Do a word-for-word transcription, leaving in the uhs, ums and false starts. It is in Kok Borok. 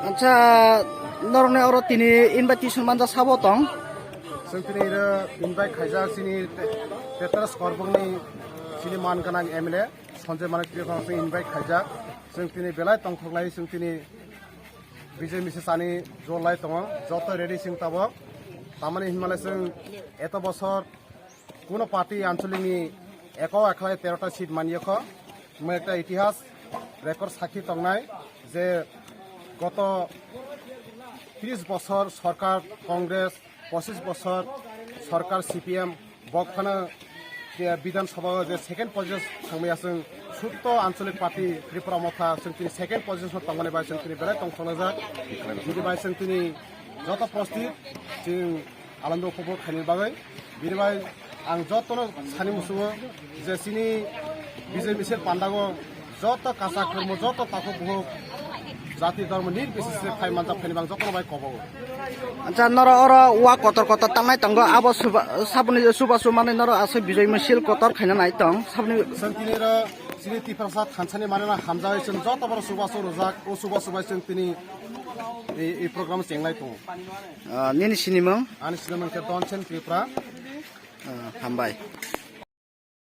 Acha, norokni oro tini invitation manja sabo tong. Chwng tini iro invite khaijak chini Te-, Petros Korbokni chini man gwnang M L A Sanjay Manik Tripura chwng invite khaijak. Chwng tini belai tongthok lai chwng tini Bijay Misil sani jol lai tongo. Joto ready chwng tabok. Tamani hinmale chwng eto bosor Kuno party ancholikni eko ekhlai terota seat maniyokho. Mo ekta itihas record sakhi tongnai je goto tris bosor sorkar Congress, pochis bosor sorkar C P M, bok phano je Bidhan Sabha o je second position thangmaya chwng sutto ancholik party Tripura Motha chwng tini second position tongmani bai chwng tini belai tongthoknajak. Bini bai chwng tini joto prostit chwng Alando khobor khaini bagwi. Bini bai ang jotono sani musugo je chini Bijay Misil pandago joto kasa khormo, joto takhuk buhuk, jati dhormo nirbises phai manjak phaini bang jotono bai kobogo. Acha, noro oro wa kotor kotor tangnai tongo, abo suba, saboni suba sumani noro aswk Bijay Misil kotor khaina nai tong, saboni. Chwng tini ro chini Tiprasa thansani manena hamjagwi chwng joto borok suba su rwjak, o suba subai chwng tini ei, ei program chenglai tongo. Ah, nini sinimung? Ani sinimung khe Donsen Tripura. Ah, hambai.